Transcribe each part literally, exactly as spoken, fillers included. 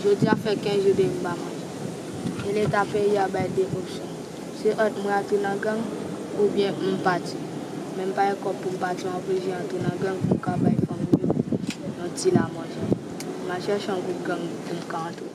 Jodi a fè kenz jou depi m pa manje. E Leta peyi a bay de opsyon. Se ant mwen a tou nan gang, oubyen m pati. Men m pa gen kòb pou m pati, m oblije antre nan gang pou m ka bay fanmi yo yon ti lamanje. M al chèche yon gwoup gang pou m ka antre.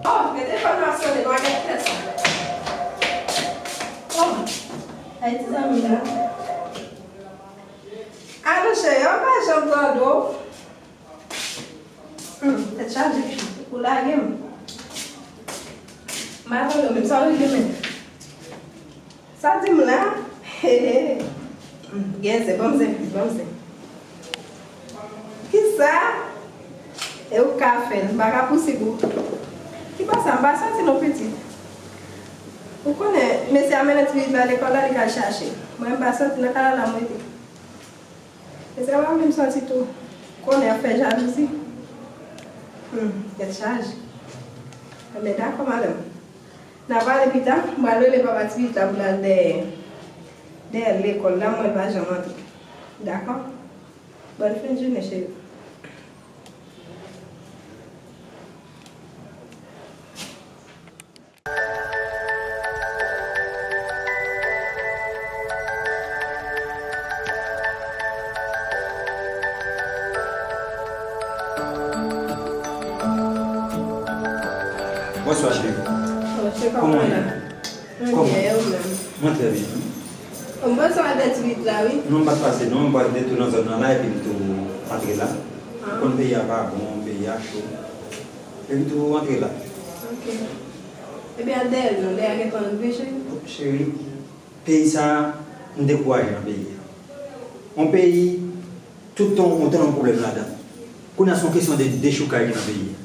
Oh, men telefòn nan ap sonnen, nou a gen tèt sa. Oh, ay, ti zanmi la. Alo, cheri, an pa janm tande w. Hmm, tèt chaje, fi. Ou lage m. M pa tande w, menm sa w regle men. Sa di m la? He, he. Gen zen, ban m zen plis, ban m zen. Kisa? E ou ka fè l, m pa ka pousib ou. Ki pa sa, m pa sòti non pitit. Ou konnen, mesye a mennen ti pitit la lekòl la, li ka chache. Mwen, m pa sòti nan kay la, la m rete. Mesye a pa vle m sòti tou. Konnen ap fè jalouzi. Hmm, tèt chaje. Enben, dakò, madanm. N a pale pita, m pral rele papa ti pitit la pou l al dèyè, dèyè lekòl la, m wè l pa janm antre. Dakò? Bòn fen jounen, cheri. Bonswa, cheri. Bonswa, kòman w ye? Kòman? Mwen byen, e ou menm? Mwen trè byen tou. Bon, m panse w al dèyè ti pitit la, wi. Non, m pa t pase non, m pral dèyè tou nan zòn nan la, epi m tou antre la. Ah. Ou konn peyi a pa bon, peyi a cho. Epi tou antre la. Ok. Ebyen, al dèyè l non, dèyè a gentan rive, cheri. Cheri, peyi sa a, m dekouraje nan peyi a. Yon peyi, tout tan ou kontan yon pwoblèm ladan. Kounye a se yon kesyon de dechoukay ki nan peyi a.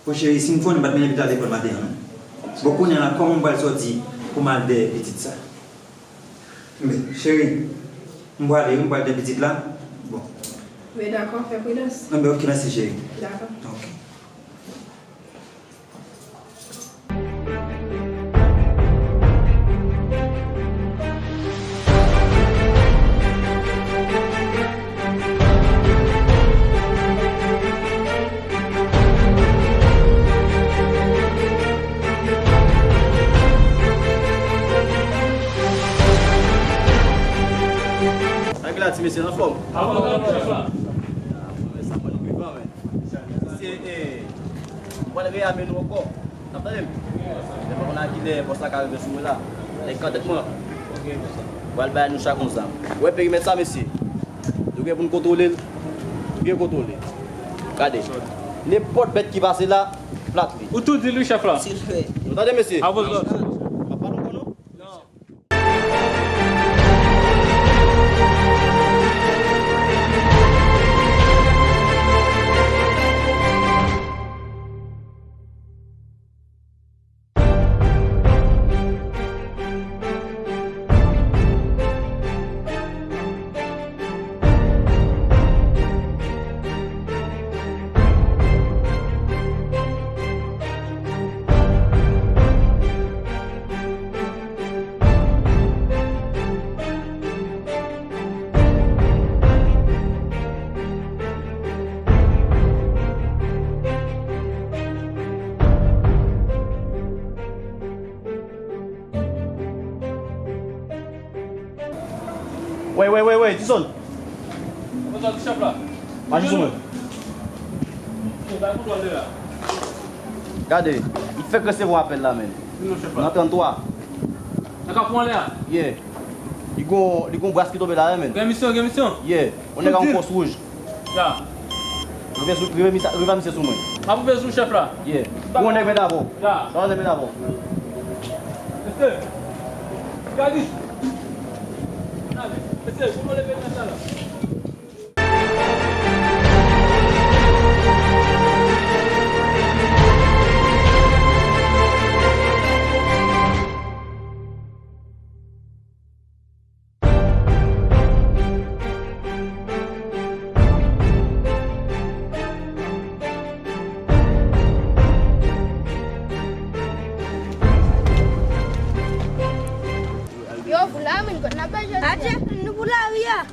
Bon, cheri, si m konnen m pa t mennen pitit la lekòl maten an, non. Bon, kounye a la, kòman m pral sòti pou m al dèyè pitit sa? Men, cheri, m prale, wi, m pral dèyè pitit la. Bon. Men dakò, fè pridans. Enben, ok, mèsi, cheri. Dakò. Ok. Sa k la, ti mesye, anfòm? Anfòm, chèf la. Ah, bon, men sa, mwen, nou vivan, men. Se, eh, mwen reyame nou ankò. N ap tande m? Lè pa konn a kilè bòs la ka rive sou mwen la. Nèg kanntèt mwen. Pral bay nou cha konsa. Ou wè perimèt sa, mesye? Nou gen pou n kontwole l. Byen kontwole. Gade. Nenpòt bèt ki pase la, plat li. Ou tou di l wi, chèf la. Nou tande, mesye? Avòz lòd. M ap pale ankò, non? Wey, wey, wey, wey, Dison. Kòman sa, ti chèf la? Mache sou mwen. Gade, m fèk resevwa apèl la, menm. Nan tranntwa. Nan kafou anlè a? Yeah. Li gon, li gon bras ki tonbe la, wi, men. Gen misyon, gen misyon. Yeah. On nèg a yon kòs wouj. Ya. Rive sou, rive misye, rive misye sou mwen. M ap rive sou chèf la. Yeah. Gon nèg met avè w. Ya. Gon nèg met avè w. Mesye. Gadi. Mesye, pou nou leve nan sa la. Yo, pou la, men, kot n ap bay jodi a? Adje, nou pou lari a.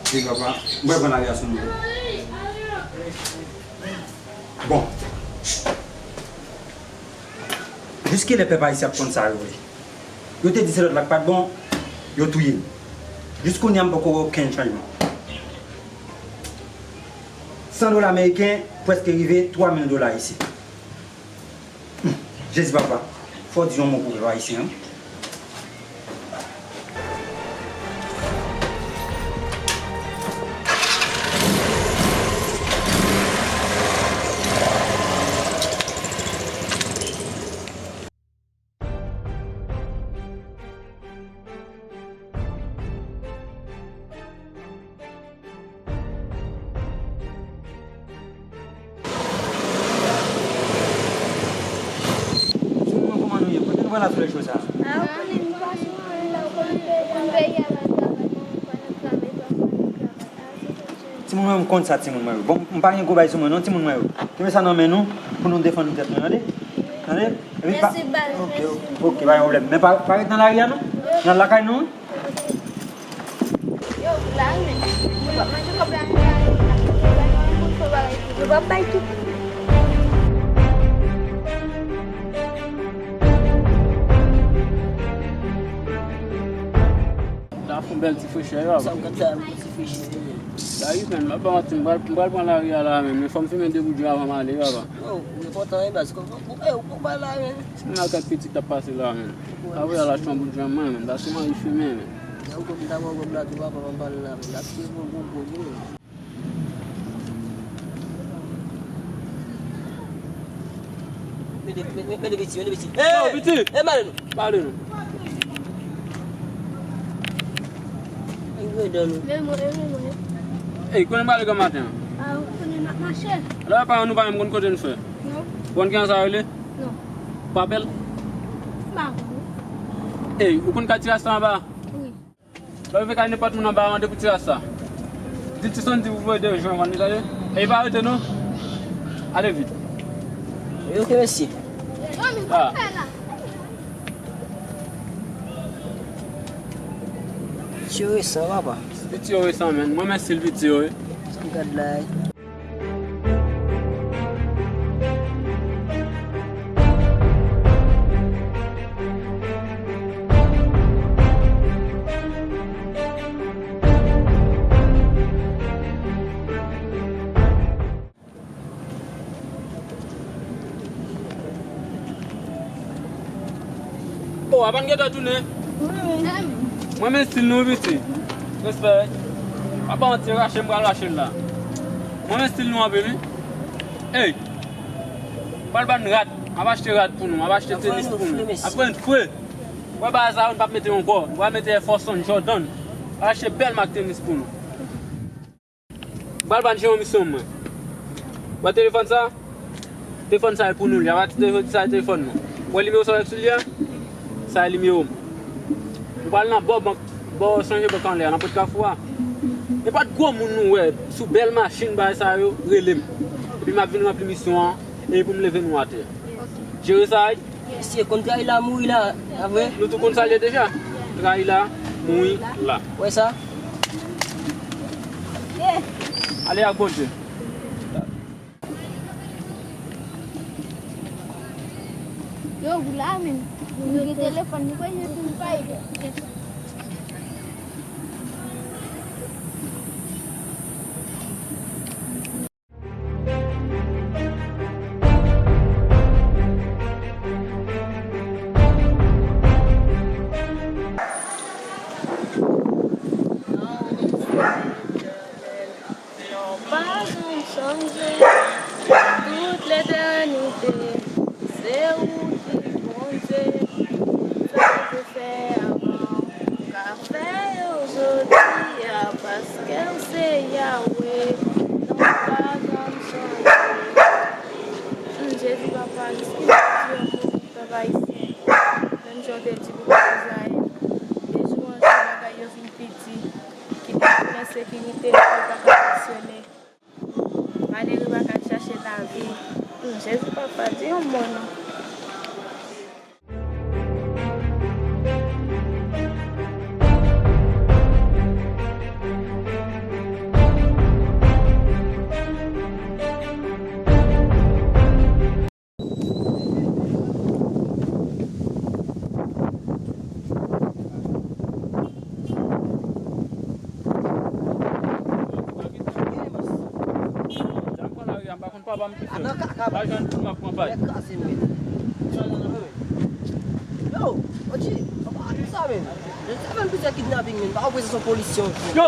Wi, papa. Mwen pran lari a sou mwen. Bon. Jiskilè pèp ayisyen ap konn sa yo vle? Yo te di se lòt la k pa t bon, yo touye l. Jis kounye a m poko wè okenn chanjman. San dola ameriken prèske rive twa mil dola ayisyen. Hmm, Jezi papa, fò w di yon mo pou pèp ayisyen an. Timoun mwen, kòman nou ye? Kote nou pral la sou lè cho sa? Ah, ou konnen nou pa sou la, ou konnen peyi a pa travay, bon, nou pa nan travay, nou pa travay. Timoun mwen, m konn sa, timoun mwen yo. Bon, m pa gen gwo bay sou mwen non, timoun mwen yo. Kenbe sa nan men nou pou nou defann tèt nou, tande? Tande? Epi pa... Mèsi, baz, mèsi. Ok, ok, pa gen pwoblèm. Men pa, pa ret nan lari a non. Nan lakay nou wi. Yo, la wi, men. Nou p ap manje kòb la, nou p ap bay tout. Sa fè yon bèl ti frechè wi, papa. Sa m konn sa, yon ti frechè. Dayou, men, m ap ba w manti, m pral, m pral pran lari a la, men, men fò m fimen de bout jwen avan m ale, papa. Yo, ou enpòtan, wi, baz. Kòman, ou, e, ou poko bay la, men. Si m nan kèk pitit ap pase la, men. Sa vre, al achte yon bout jwen mwen, men. Paske m anvi fimen, men. Lè ou konn ta pran kòb la tou, papa, m pale la, men. L ap tiye pou gwo gwo, men. Mete, mete, mete piti, mete piti. Yo, piti! E, male nou. Pale nou. Ey, konnen m pale granm maten an. Ah, ou konnen n ap mache. Lè pa nou pa menm konn kote n fè. Non. Ou konn kijan sa rele? Non. Papèl? M pa konn. Ey, ou konn kay ti rasta anba? Wi. Lè w rive kay nenpòt moun anba, mande pou ti rasta. Di ti Sandy pou voye de jwen vann li, tande? Ey, pa rete non. Ale vit. Wi, ok, mèsi. Ah. Piti yo resan, papa. Piti yo resan, men. Mwen, men stil piti yo, wi. Sa m gad la, wi. Oh, avan n gentan tounen. Mwen men stil nou, piti. Respè. Pa ba manti, rache m pral rache l la. Mwen men stil nou anpil, wi. Ey! M pral ba n rad. M ap achte rad pou nou. M ap achte tenis pou nou. Ap pran fre. Wè bagay sa yo, n p ap mete ankò. Nou pral mete Air Force One, Jordan. M ap achte bèl mak tenis pou nou. M pral ba n jere yon misyon mwen. Wè telefòn sa? Telefòn sa e pou nou li. Apati de jodi sa e telefòn nou. Wè nimewo sa w wè sou li a? Sa e nimewo m. M pral nan bò bank, bò chanje bank anlè a, nan pòt kafou a. Nenpòt gwo moun nou wè sou bèl machin bagay sa yo, rele m. Epi m ap vin ranpli misyon an, epi pou m leve nou atè. Jere sa, wi. Mesye, konn trayi la, mouri la, a vre? Nou tou konn sa l ye deja. Trayi la, mouri la. Wè sa? Ale ak Bondye. Yo, ou la menm. Nou gen telefòn, nou pa gen telefòn. Ou pa janm chanje, tout letènite, se ou ki Bondye. Sa w te fè avan, ou ka fè yo jodi a, paske w se Yawe, non w pa janm chanje. Hmm, Jezi papa, eskize m di yon mo, pèp ayisyen. Menm jan w te di pou Papa Izrayèl, de jou an jou bagay yo vin pi di, ki te pou ensekirite, pou yo pa ka fonksyone. Malere pa ka chache lavi. Hmm, Jezi papa, di yon mo non. Yo, Oji, sa men. Sa men plizyè kidnaping men. Pa wè se yon polisyon. Yo!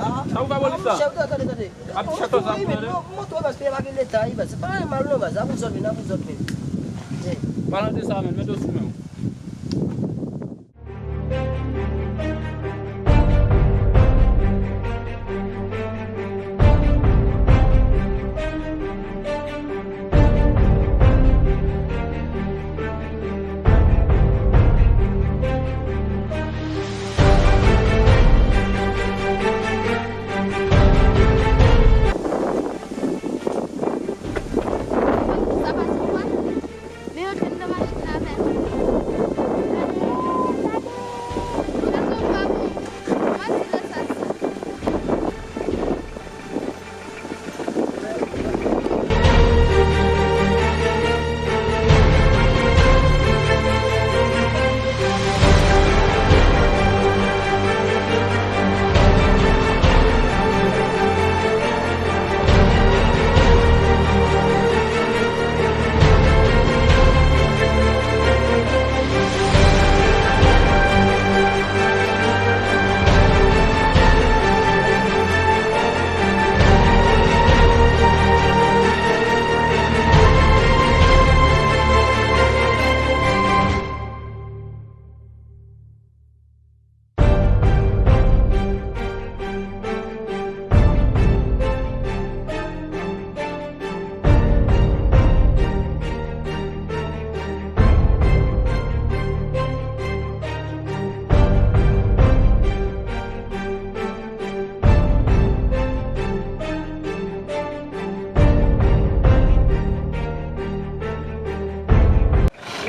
Ah, sa ou ka polis la? Tande, tande. Ap chèche sa pou ale. Montre baz, peyi pa gen leta, baz. Se pa mal non, baz. A pou zòt vin, a pou zòt vin. Palan de sa men, mete w sou men w. Sa pase w wè? Men yo te anndan machin nan avè l. Gade, gade. Gade yon babou.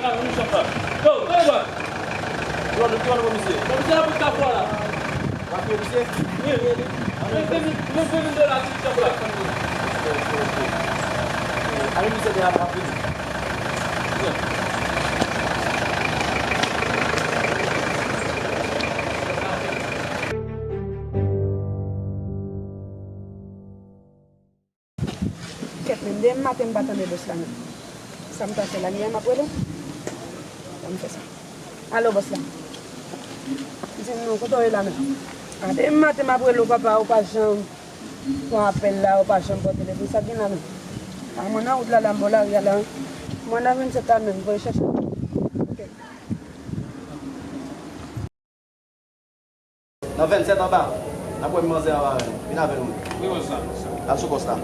Mwen di nan sal sa. Yo, tande bwa. Yo, nou pran komisè. Komisè la pou ta fwa la. W ap fè misye? Wi, wi, wi. Mwen vin, mwen vin de la ti chòp la. Ok, ok, ok. Ale misye de la, m ap vini. Kèt, men demen maten m pa tande bòs la menm. Sa m ta fè la, m gen m ap rele? Ban m fè sa. Alo, bòs la. Di m non, kote w ye la menm? A, demen maten m ap rele w, papa, ou pa janm pran apèl la, ou pa janm pran telefòn. Sa k gen la menm? A, mwen nan wout la, la, m bò lari a la. Mwen nan vennsèt la menm, voye chèche. Ok. Nan vennsèt anba. N ap wè manzè anba menm. Vin avè nou. Wi, bòs la. Al sou pòs la.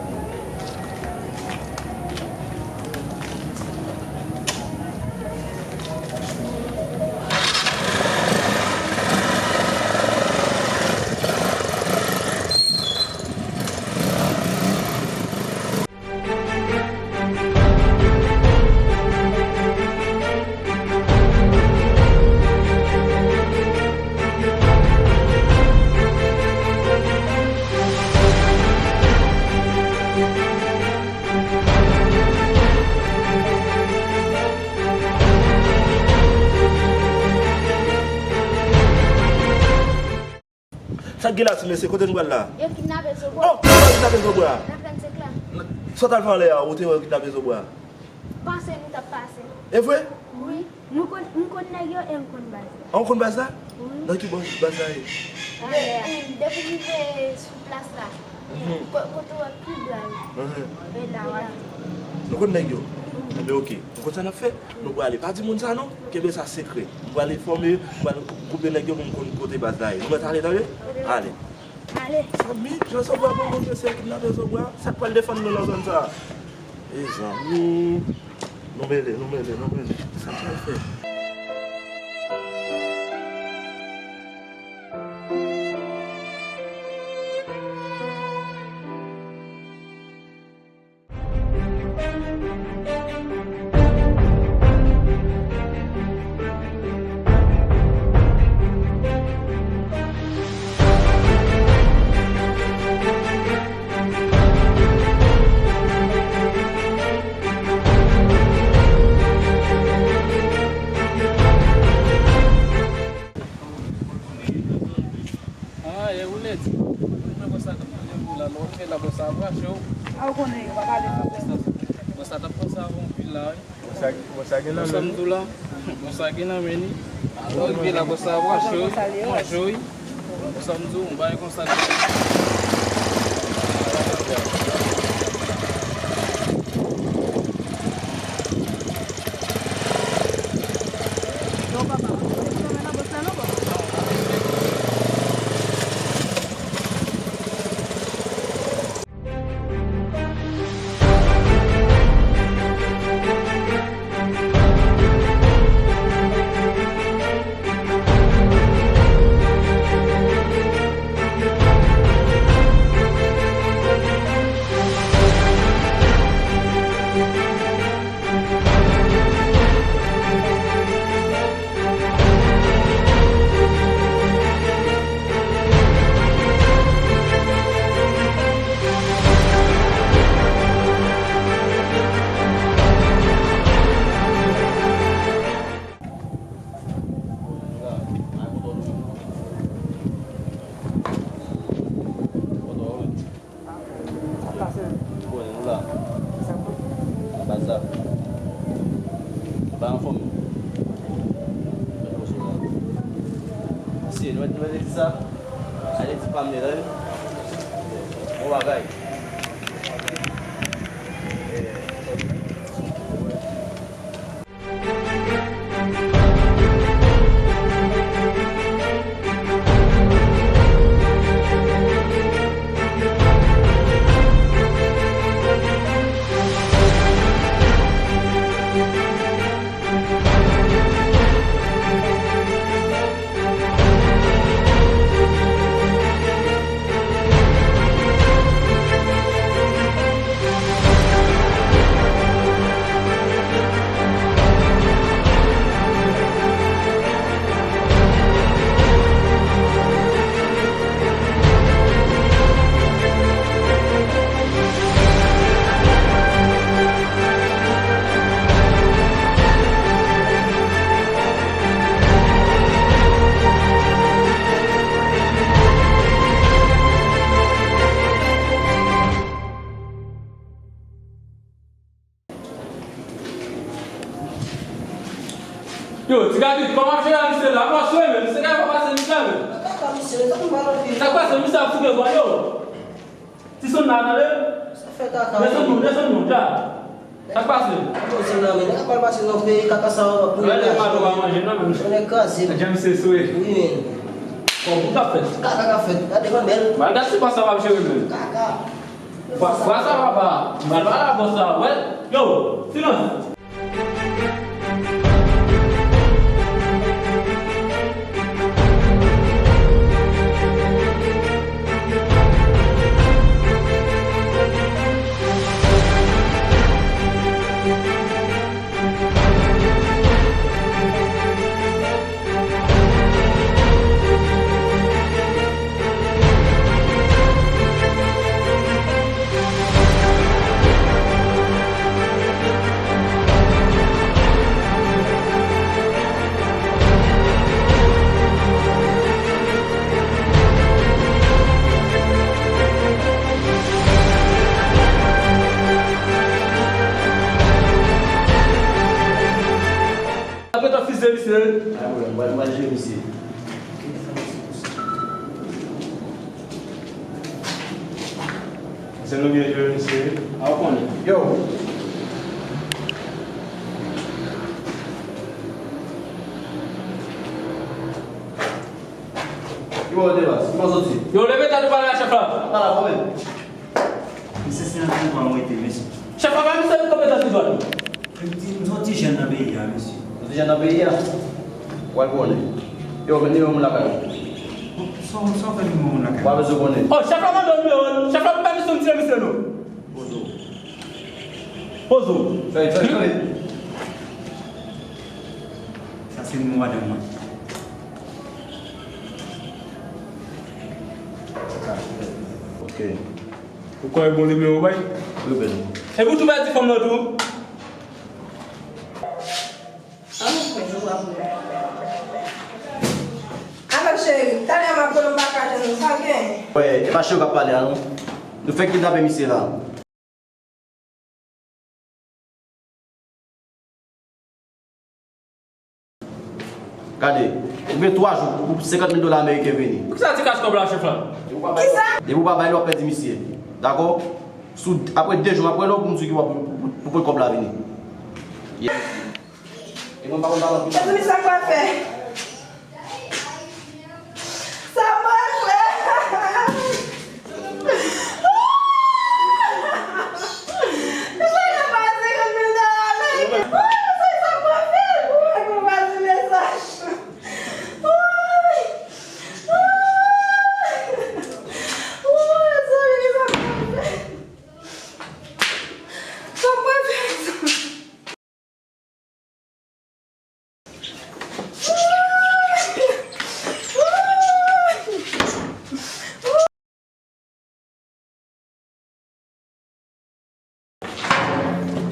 Sa k gen la, ti mesye? Kote nou pral la? Yo kidnape Zobwa. Oh, kote yo kidnape Zobwa? Nan vennsenk la. Sa w t al fè anlè a, ou te wè yo kidnape Zobwa? Panse nou t ap pase. E vre? Wi. Nou konn, nou konn nèg yo e nou konn baz la. A, ou konn baz la? Wi. Nan ki bò baz la ye? Anlè a. Depi m rive sou plas la, Ko-, kote w wè pi blan yo. Mhm. E la, w a. Nou konn nèg yo. Enben, oke. Nou konn sa n ap fè? Nou prale. Pa di moun sa non. Kenbe sa sekrè. M prale enfòme yo. M prale koupe nèg yo pou m konn kote baz la ye. Nou mèt ale, tande? Ale. Ale. Zanmi, jan Zobwa bon moun yo se kidnapè Zobwa. Sa k pral defann nou nan zòn sa? Mezanmi. Nou mele, nou mele, nou mele. Sa k pral fè? Ah, e ou lè di. Mwen konsa k ap mande pou la, lò, rive la, bò sa ap rache w. A, ou konnen, yo pa pale fransè. Bò sa t ap konsa avan anpil la, wi. Bò sa, bò sa gen nan men li. Bò sa m di w la. Bò sa gen nan men li. Lò, rive la, bò sa ap rache w, manje w, wi. Bò sa m di w, yon bagay konsa. Konnen nou la. Nan baz la. Ou pa anfòm? Mesye, nou mèt, nou mèt di sa. Ale di pa m li la, wi. Bon bagay. Yo, ti Gaby, kòman jere misye la? Mwen sou men, misye ka pa pase misye men. Kaka misye, sa nou mal anpil. Sa k pase, misye ap fouke zòrèy yo. Ti sonn la, tande? Sa fè kaka. Desann nou, desann nou, dja. Sa k pase? Bon, se nan men, nèg ap mal pase nan peyi, kaka sa pou nèg la. Gade mal ou pa manje, non, men. Nèg kraze. James se swe. Wi, men. Bon, pou k ap fèt? Kaka k ap fèt. Gade van bèl. Mal gad se pa sa w ap jere, men. Kaka. Fwa, fwa sa papa, m pral pale a bòs la, wè. Yo, silans. Apre t ap fizye misye. Pa gen pwoblèm, mwen, mwen jere misye. Se nou byen jwe, mesye. A, ou konnen. Yo! Ki bò w te pase? Ki bò w soti? Yo, leve tèt ou pale a chèf la. Pa la, kòman? Misye se nan tribwa mwen te, mesye. Chèf la, pa misye konpetans li dwat. M di, m se yon ti jèn nan peyi a, mesye. Yon ti jèn nan peyi a? W al konnen. Yo, men nimewo moun lakay ou. Sa w, sa w fè nimewo moun lakay ou? W a bezwen konnen. Oh, chèf la mande w nimewo l. Chèf la pa misye, misye, non. Pozo. Pozo. Fè, fè, fè. Sa se nimewo madanm mwen. Ok. Ou kwè e bon nimewo bay? Wi, bèl. Epi w tou pèdi fanm nan tou? An nou fè, nou va pou. Alò, cheri, talè m ap rele w, m pa ka jwenn ou, sa w gen? Wè, e pa cheri w k ap pale a, non. Nou fèk kidnape misye la. Gade, ou gen twa jou pou senkant mil dola ameriken vini. Poukisa ti kach kòb la, chèf la? Kisa? Depi w pa bay li, w ap pèdi misye. Dakò? Sou, apre de jou, m ap rele w pou m di w ki w ap, pou, pou, pou kòb la vini. Yes. E mwen pa konn pa anpil. Mezanmi, sa m pral fè? Sa m pral fè? Mesye, yo pa senkant mil dola la. Mezanmi, sa m pral fè? Mwen pa di mesaj. Mezanmi, sa m pral fè? Sa m pral fè?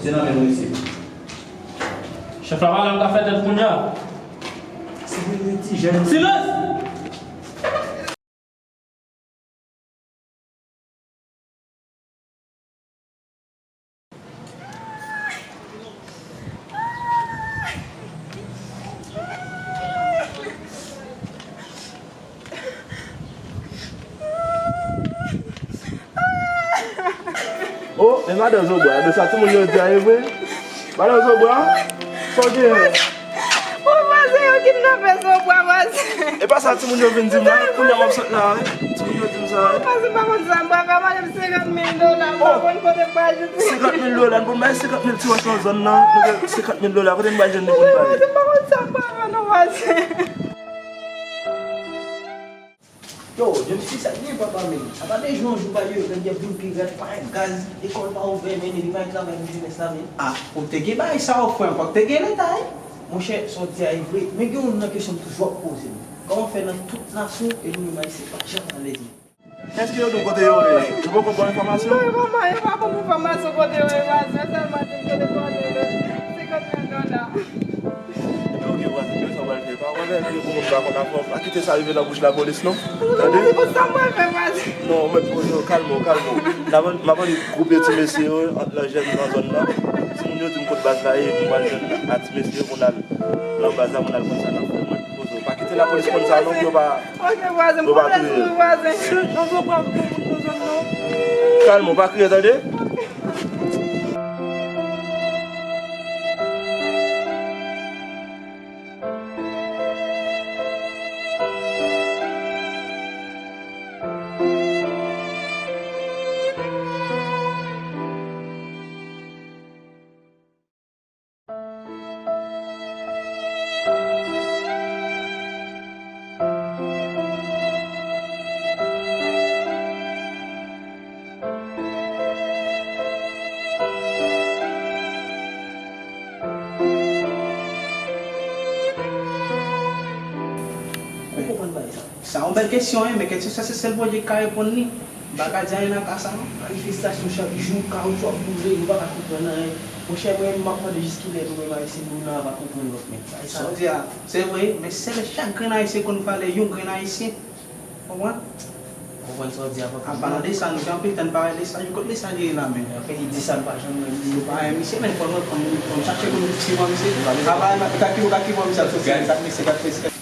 Se nan men nou isit. Chèf la, pa la, m ka fè tèt kounye a. Se vre, ti jèn. Silans! Oh, men madan Zobwa, men sa timoun yo di a, e vre? Madan Zobwa, sa w genyen? Bon, vwazen, yo kidnape Zobwa, vwazen. E pa sa timoun yo vin di m la, kounye a m ap sot la, wi. Timoun yo di m sa, wi. Vwazen, pa konn sa m pral fè, mande m senkant mil dola, m pa konn kote m pral jwenn. Senkant mil dola, n pou bay senkant mil ti wòch nan zòn nan, nou gen senkant mil dola, kote n pral jwenn li pou n bay? Vwazen, m pa konn sa m pral fè, non, vwazen. Yo, James, kisa k gen, papa, men? Apa de jou an jou, pa yo, nèg y ap vin pi rèd, pa gen gaz, lekòl pa ouvè, men li pa gen travay pou jenès la, men. Ah, ou te gen bagay sa yo, frè m, fòk te gen leta, wi. Monchè, sa w di a, e vre, men gen youn nan kesyon m toujou ap poze m. Kòman fè nan tout nasyon, e nou menm Ayisyen pa janm alèz, men? Èske yo di w kote yo ye? Yo poko ba w enfòmasyon? Non, yo pa, yo pa ban m enfòmasyon kote yo ye, vwazen, sèlman di m kote vwazen yo, senkant mil dola. Ebyen, oke, vwazen, men sa w pral fè. Pa, pa fè kriye pou moun pa konn afè w. Pa kite sa rive nan bouch lapolis, non. Tande? Sa m pral fè, vwazen. Non, mèt, non, kalme w, kalme w. M ap, m ap annik gwoupe ti mesye yo, ant nan jèn nan zòn nan. Si moun yo di m kot baz la ye, m pral jwenn a ti mesye yo pou n al nan baz la, pou n al konn sa n ap fè. Mèt poze w. Pa kite lapolis konn sa, non, pou yo pa, oke, vwazen, pou yo pa touye w. Vwazen. Kalme w, pa kriye, tande? Ou konprann bagay sa? Sa yon bèl kesyon, wi, men kesyon sa se sèl Bondye ki ka reponn li. M pa ka di anyen nan ka sa, non. Manifestasyon chak jou, kawoutchou ap boule, nou pa ka konprann anyen. Monchè, mwen menm, m ap mande jis kilè nou menm Ayisyen, nou nan ava konprann lòt, men. Sa w di a, se vre, men sèl chak grenn Ayisyen konn valè yon grenn Ayisyen. Konprann? Konprann sa w di a, papa. An palan de sa, nou gen anpil tan n pa wè Lesaj. Kot Lesaj ye la menm? Anfen, li di sa, n pa janm wè misye. Nou pa wè misye, men fò nou, fò nou, fò nou chache pou nou swiv misye. Apa, gad ki, gad ki bò misye ap soti, gad misye k ap fè.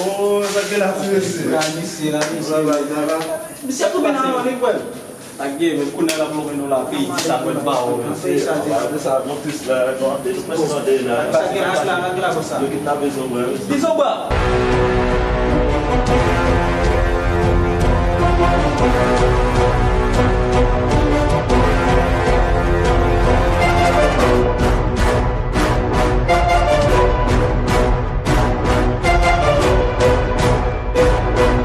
Oh, sa k gen la, ti mesye? La, misye, la, misye. Travay, travay. Misye ap tounen nan yon lig, wè. Sa k gen, men kounye a l ap lonmen nou la, peyi sa mwen ba ou. Peyi sa, se sa, non, plis la, non, de nou plis tande la. Sa gen ak la, ak la, konsa. Yo kidnape Zonbra, wi. Ki Zonbra?